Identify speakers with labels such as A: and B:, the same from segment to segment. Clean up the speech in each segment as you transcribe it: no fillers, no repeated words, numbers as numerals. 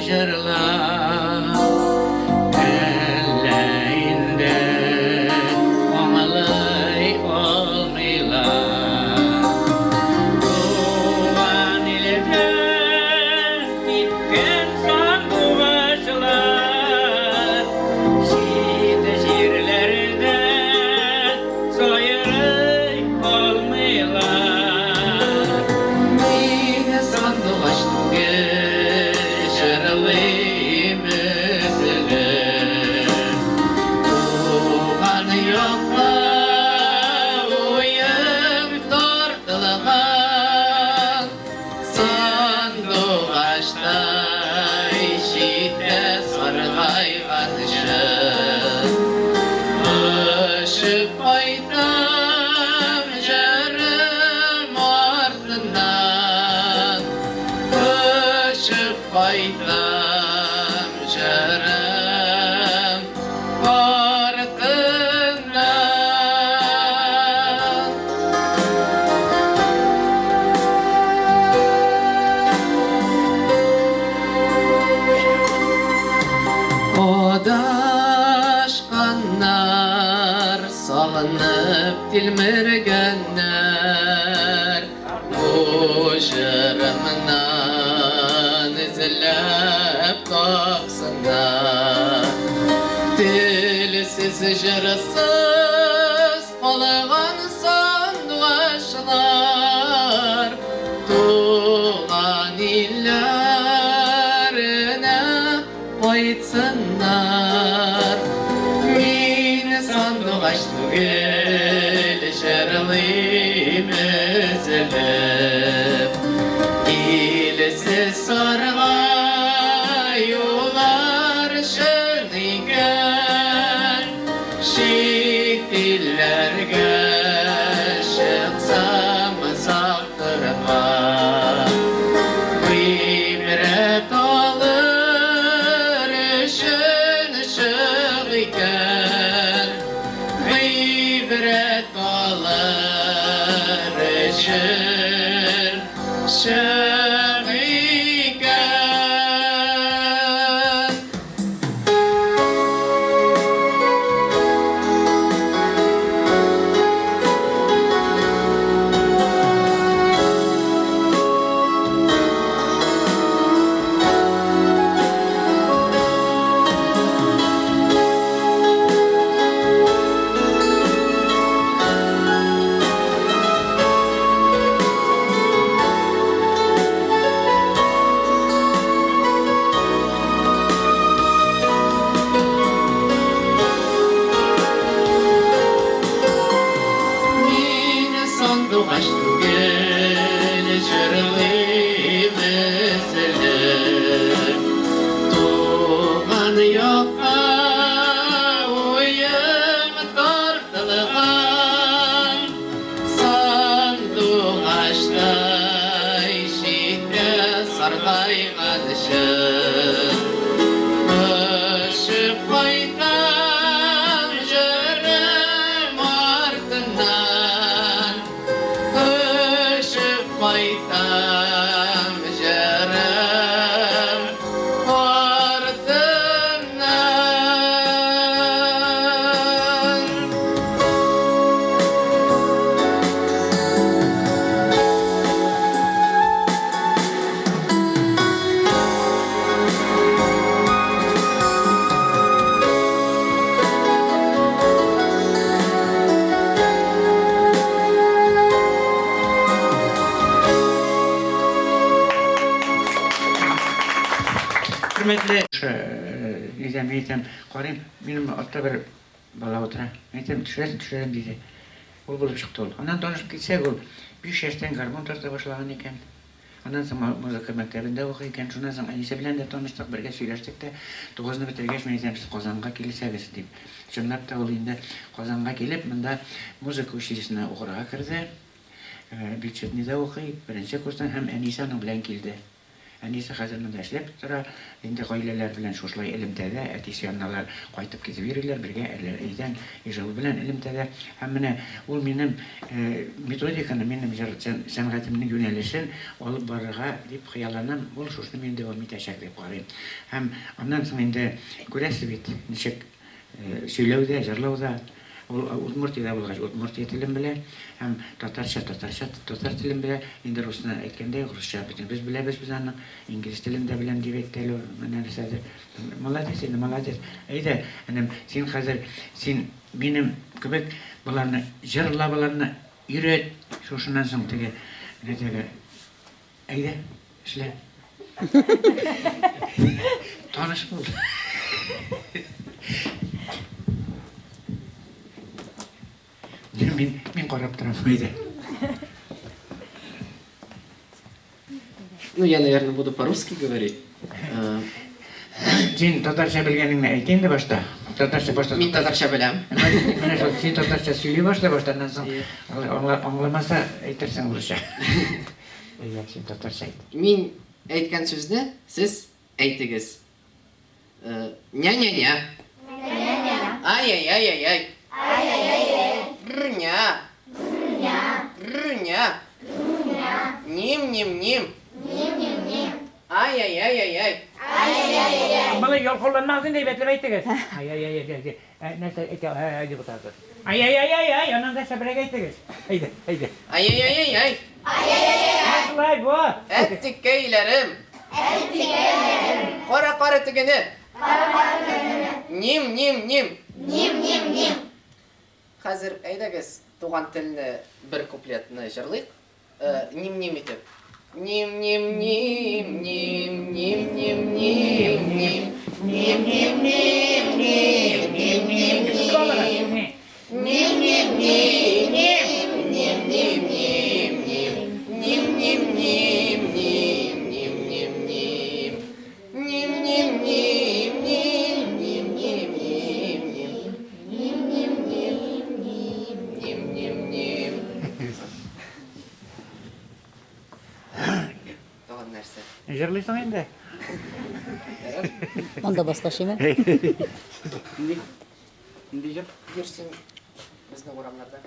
A: җырлап. Әллә инде аңлый алмыйлар. Туган илдә кипкән сандугачлар, чит җирләрдә сайрый алмыйлар. Мин сандугач түгел, җырлыйм өзелеп. Туган якка уем тартылган, Сандугачтай читтә саргайганчы. Очып кайтам җырым артыннан, Очып кайтам җырым артыннан. Адашканнар, сагынып тилмергәннәр, Бу җырымнан эзләп тапсыннар. Телсез, җырсыз калган сандугачлар туган илләренә кайтсыннар. Мин сандугач түгел, җырлыйм өзелеп. Илсез саргаюлар чын икән, чит илләргә чыксам сакырга. Гыйбрәт алыр өчен чык икән, Гыйбрәт алыр өчен чык икән. Мин сандугач түгел, җырлыйм өзелеп. Туган якка уем тартылган, Сандугачтай читтә саргайганчы. Очып кайтам җырым артыннан, Очып кайтам җырым артыннан.
B: Хөрмәтле нидә, мин әйтәм, карыйм, минем артта бер бала утыра. Мин әйтәм, төшерәсең, төшерәм, диде. Ул булып чыкты ул. Аннан танышып китсәк, ул 5 яшьтән гармун тарта башлаган икән. Аннан соң музыка мәктәбендә укый икән. Шуннан соң әнисе белән дә таныштык, бергә сөйләштек тә. Тугызны бетергәч, мин әйтәм, сез Казанга килсәгез, дим. Чынлап та ул инде Казанга килеп, монда музыка училищесына укырга керде. Бюджетныйда укый, беренче курстан һәм әнисе аның белән килде. Әнисе хәзер монда эшләп тора. Инде гаиләләр белән шушылай элемтәдә, әтисе янына алар кайтып китеп йөриләр, бергә әле өйдән Ижау белән элемтәдә. Һәм менә ул минем методиканы, минем җыр сәнгатемнең юнәлешен алып барырга дип хыялланам, ул шушыны минем дәвам итәчәк дип карыйм. Һәм аннан соң инде күрәсез бит, ничек сөйләү дә, җырлау да. Ул Удмуртиядә булгач, удмуртия телен белә һәм татарча, татарча, татар телен белә. Инде русны әйткәндә юк, русча бөтенебез беләбез без аның. Инглиз телен дә беләм дип әйтте әле ул, менә нәрсәдер. Молодец инде, молодец. Әйдә, энем, син хәзер, син минем кебек боларны җырла, боларны өйрәт. Шушыннан соң теге, теге, әйдә, эшлә. Таныш бул. Мин, мин карап торам, әйдә.
A: Ну, я, наверное, буду по-русски говорить.
B: Син татарча белгәнеңне әйт инде башта. Татарча башта.
A: Мин татарча беләм.
B: Менә шул син татарча сөйли башла башта, аннан соң аңламаса әйтерсең урысча. Әйдә, син татарча әйт.
A: Мин әйткән сүзне сез әйтегез. Ня-ня-ня. Ай-яй-яй-яй-яй. Рня. Рня. Ним-ним-ним. Ай-яй-яй-яй-яй.
B: Малай, ялкауланмагыз инде, әйбәтләп әйтегез. Ай-яй-яй-яй. Нәрсә әйтә, әй дип утырасыз. Ай-яй-яй-яй, аннан да шәбрәк әйтегез. Әйдә, әйдә.
A: Ай-яй-яй-яй.
B: Ай-яй-яй-яй. Шулай бу.
A: Әттекәйләрем. Әттекәйләрем. Кара-кара тегене. Кара-кара тегене. Ним-ним-ним.
C: Ним-ним-ним.
A: Хәзер әйдәгез туган телне бер куплетны җырлыйк. Ним-ним итеп. Ним-ним-ним, ним, ним-ним-ним, ним. Ним-ним-ним, ним, ним-ним-ним. Ним-ним-ним, ним, ним-ним-ним, ним. Ним-ним-ним, ним, ним-ним-ним. Ним-ним-ним, ним, ним-ним-ним, ним. Ним-ним-ним, ним, ним-ним-ним. Тагын нәрсә?
B: Җырлыйсың инде.
D: Анда баскач име?
E: Нинди? Нинди җыр?
A: Йөрсен безнең урамнарда.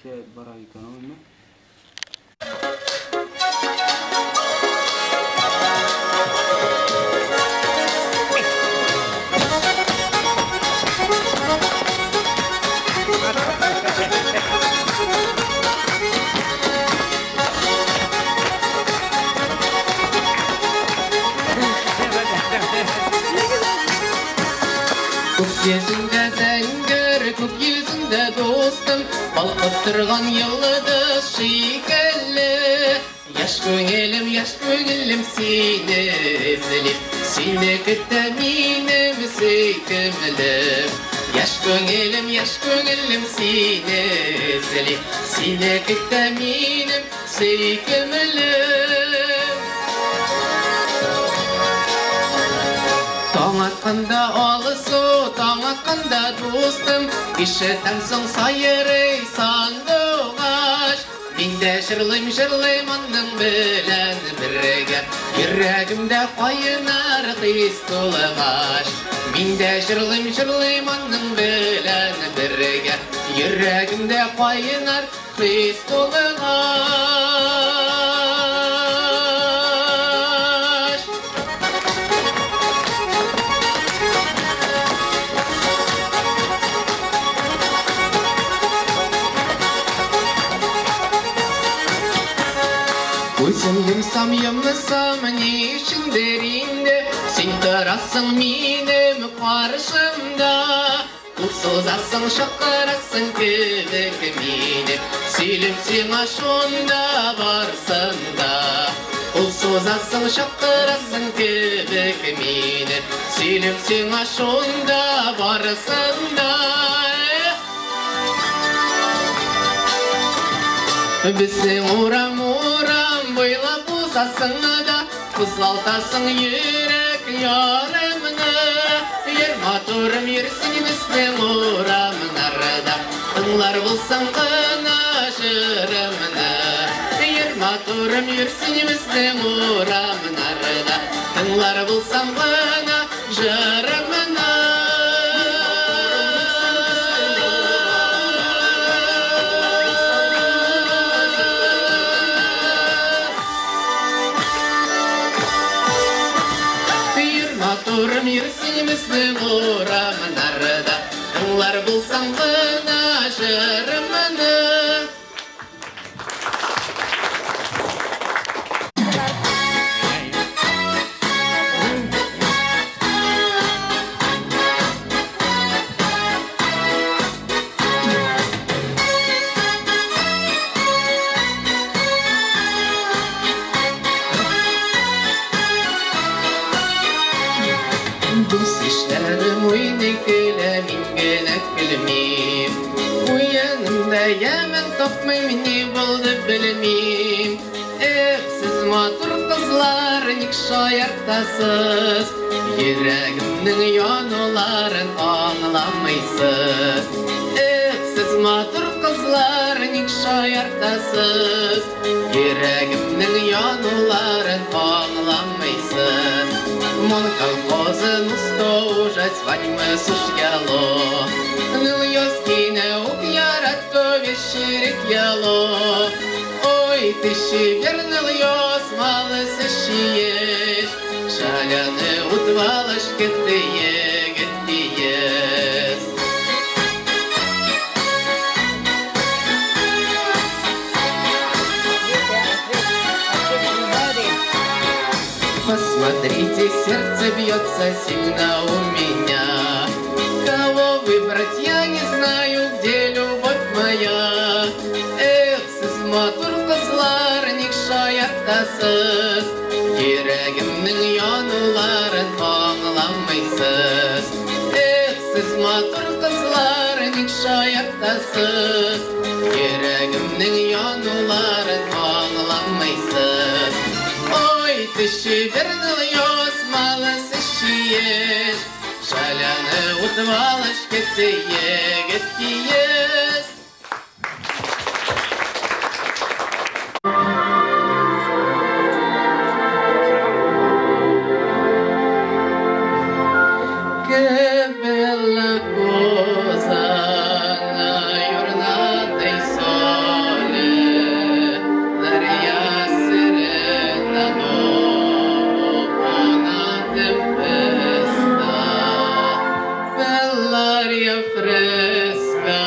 E: Шәп бара икән ул, әмма.
A: Күк йөзендә зәңгәр, күк йөзендә дустым, Балкып торган йолдыз шикелле. Яшь күңелем, яшь күңелем сине эзли, Сине көтә минем сөйкемлем. Яшь күңелем, яшь күңелем сине эзли, Сине көтә минем сөйкемлем. Таң атканда алысу, таң атканда дустым, Ишетәмсең сайрый сандугач. Мин дә җырлыйм, җырлыйм аның белән бергә, Йөрәгемдә кайнар хис тулгач. Мин дә җырлыйм, җырлыйм аның белән бергә, Йөрәгемдә кайнар хис тулгач. Күзем йомсам, йомсам, ни өчендер инде Син торасың минем каршымда. Кул сузасың, чакырасың кебек мине, Сөйлим сиңа шунда барсын да. Кул сузасың, чакырасың кебек мине, Сөйлим сиңа шунда барсын да. Безнең урам урам буйлап узасың да, Кузгалтасың йөрәк ярымны. Йөр, матурым, йөрсен безнең урамнарда, Тыңлар булсаң гына җырымны. Йөр, матурым, йөрсен безнең урамнарда. Тыңлар булсаң гына җырымны. Йөр, матурым, йөр син безнең урамнарда, Тыңлар булсаң гына җырымны. Дус ишләрем уйный көлә, мин генә көлмим. Уенымда ямен тапмыйм, ни булды белмим. Эх, сез матур кызлар, ник шаяртасыз? Йөрәгемнең януларын аңламыйсыз. Эх, сез матур кызлар, ник шаяртасыз? Йөрәгемнең януларын аңламыйсыз. Мон колхозын устожать, ваньмы сушяло. Ныл ёскине ук яратто вещерик яло. Ой, ты щеверныл ёс, малы сыщиешь. Шаляны утвалышки ты егет тиес. Посмотрите, сердце бьется сильно у меня. Кого выбрать, я не знаю, где любовь моя. Эх, сез матур кызлар, ник шаяртасыз? Йөрәгемнең януларын аңламыйсыз. Эх, сез матур кызлар, ник шаяртасыз? Йөрәгемнең януларын аңламыйсыз. Ой, ты щеверныл ёс, малы сыщиешь. Шаляны утвалышки ты егет киес. Che bella cosa una giornata di sole, l'aria serena dopo una tempesta, bell'aria fresca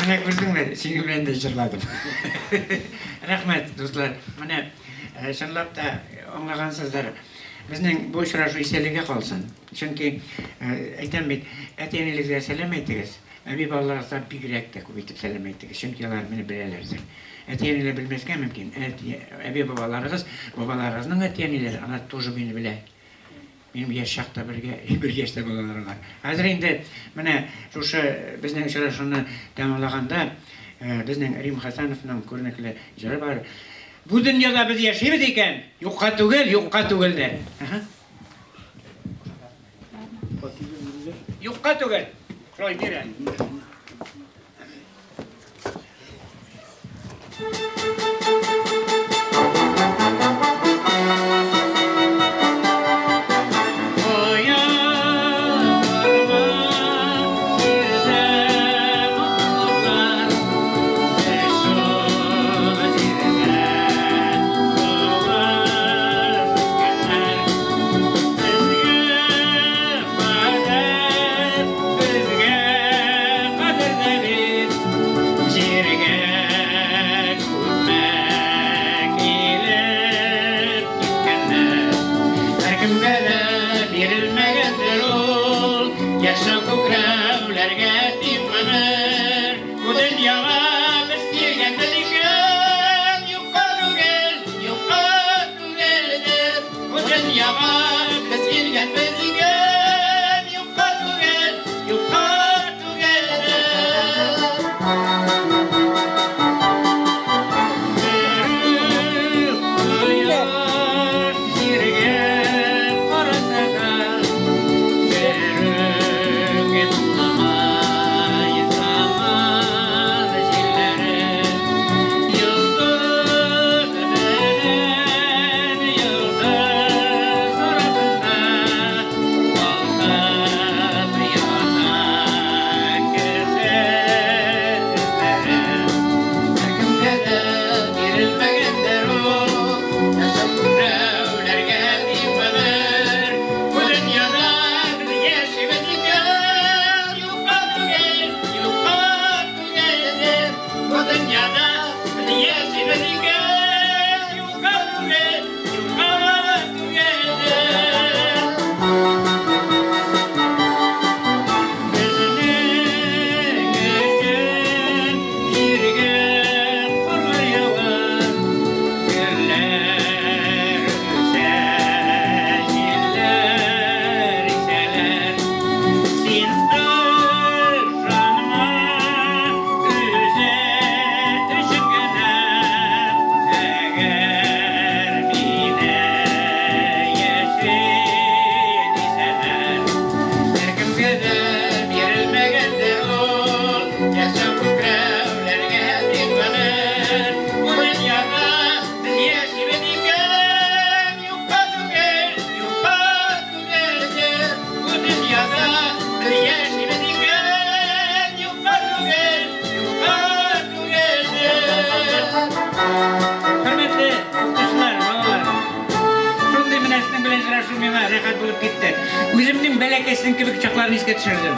B: Менә күрдеңме, синең белән дә җырладым. Рәхмәт, дуслар. Менә э, чынлап та аңлагансыздыр. Безнең бу очрашу истәлеккә калсын. Чөнки э, әйтәм бит, әти-әниләргә сәлам әйтегез, әби балаларыгызга бигрәк тә күп итеп сәлам әйтегез, чөнки алар мине беләләрдер. Әти-әниләр белмәскә мөмкин. Әти, әби-бабаларыгыз, бабаларыгызның әти-әниләре, алар тоже мине белә. Минем яшь чакта бергә, бер яшьтә балалар алар. Хәзер инде менә шушы безнең очрашуны тәмамлаганда, э, безнең Рим Хәсәновның күренекле җыры бар. Бу дөньяда без яшибез икән, юкка түгел, юкка түгелдер. Аһа. Юкка түгел. Шулай бир әле. Хөрмәтле укытучылар, балалар. Шундый менә сезнең белән очрашу миңа рәхәт булып китте. Үземнең бәләкәй сезнең кебек чакларны искә төшердем.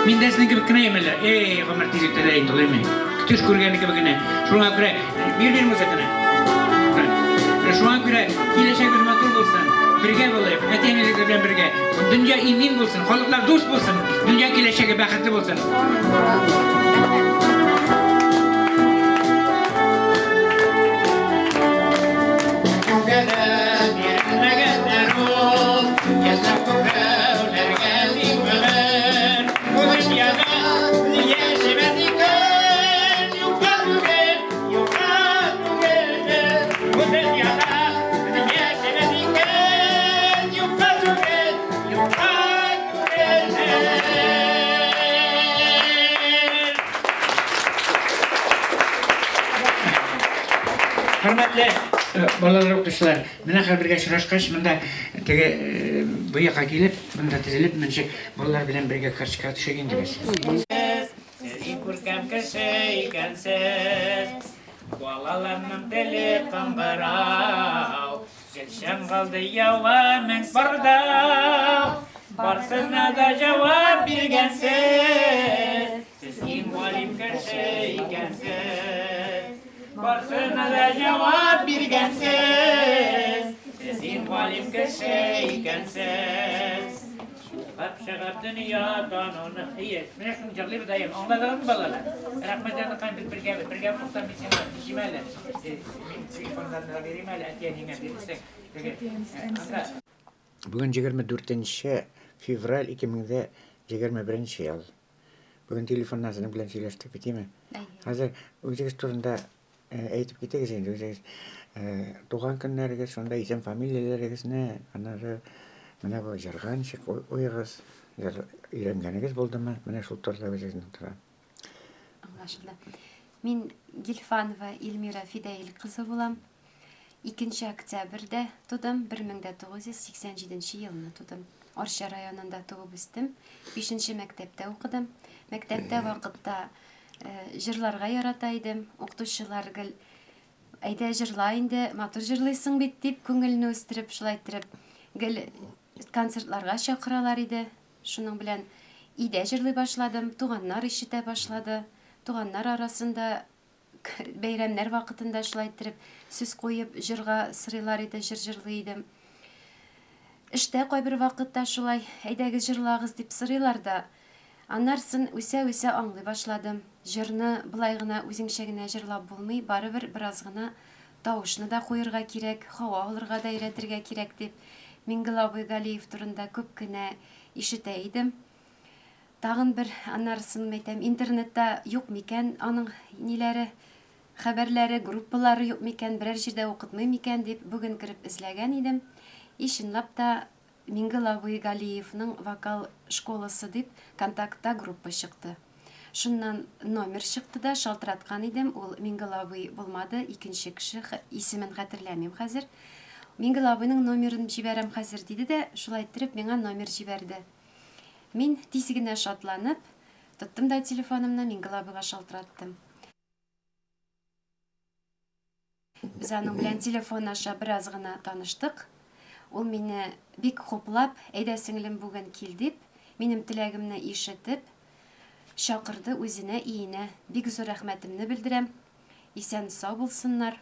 B: Мин дә сезнең кебек кенә идем әле. Эй, гомер тиз үтә дә инде, улыймы? Төш күргәне кебек кенә. Шуңа күрә бир бир музыканы. Шуңа күрә киләчәгебез матур булсын. Бергә булыйк, әти-әниләребез белән бергә. Дөнья имин булсын, халыклар дус булсын, дөнья киләчәге бәхетле булсын. Хөрмәтле э, балалар укучылар, менә хәзер бергә очрашкач, монда теге э, бу якка килеп, монда тезелеп, менчек балалар белән бергә карточкага төшик инде без. Сез иң күркәм кеше икәнсез. Балаларның теле кыңгырау. Гел чыңгылдый ява мең пырдау. Барсына да җавап биргәнсез, Сез иң галим кеше икәнсез. Барсына да җавап биргәнсез, Сез иң галим кеше икәнсез. Чыгып, чыгып дөнья тануны. Әйе, менә шуны җырлыйбыз даим. Аңладыгызмы, балалар? Рәхмәт, җаныкаем, без бергә, бергә туктап, мин сиңа бирим әле. Мин телефоннарны да бирим әле, әти-әниеңә бирерсең. Теге, анда. Бүген 24 нче февраль 2021 ел. Бүген телефоннан сезнең белән сөйләштек бит, әйеме?
C: Әйе.
B: Хәзер үзегез турында әйтеп китегез инде, үзегез туган көннәрегез, шунда исем фамилияләрегезне, аннары менә бу җырга ничек уегыз, җыр өйрәнгәнегез булдымы? Менә шул турыда үзегезнең турыда.
C: Аңлашылды. Мин Гильфанова Эльмира Фидәил кызы булам. 2 октябрьдә тудым, 1987 елны тудым. Арча районында туып үстем. 5 мәктәптә укыдым. Мәктәптә вакытта э, җырларга ярата идем. Укытучылар гел әйдә җырла инде, матур җырлыйсың бит дип күңелне үстереп, шулай иттереп гел концертларга чакыралар иде. Шуның белән өйдә җырлый башладым, туганнар ишетә башлады. Туганнар арасында бәйрәмнәр вакытында шулай иттереп сүз куеп җырга сорыйлар иде, җыр җырлый идем. Эштә кайбер вакытта шулай, әйдәгез җырлагыз дип сорыйлар да, аннарсын үсә-үсә аңлый башладым. Җырны болай гына үзеңчә генә җырлап булмый, барыбер бераз гына тавышны да куерга кирәк, һава алырга да өйрәтергә кирәк дип, Миңгол абый Галиев турында күп кенә ишетә идем. Тагын бер аннарысын мәйтәм, интернетта юк микән аның ниләре, хәбәрләре, группалары юк микән, берәр җирдә укытмый микән дип бүген кереп эзләгән идем. И чынлап та Миңгол абый Галиевның вокал школасы дип контактта группа чыкты. Шуннан номер чыкты да шалтыраткан идем, ул Миңгол абый булмады, икенче кеше, исемен хәтерләмим хәзер. Миңгол абыйның номерын җибәрәм хәзер диде дә, шулай иттереп миңа номер җибәрде. Мин тиз генә шатланып, тоттым да телефонымны Миңгол абыйга шалтыраттым. Без аның белән телефон аша бераз гына таныштык. Ул мине бик хуплап, әйдә сеңлем бүген кил дип, минем теләгемне ишетеп, чакырды үзенә өенә. Бик зур рәхмәтемне белдерәм. Исән-сау булсыннар.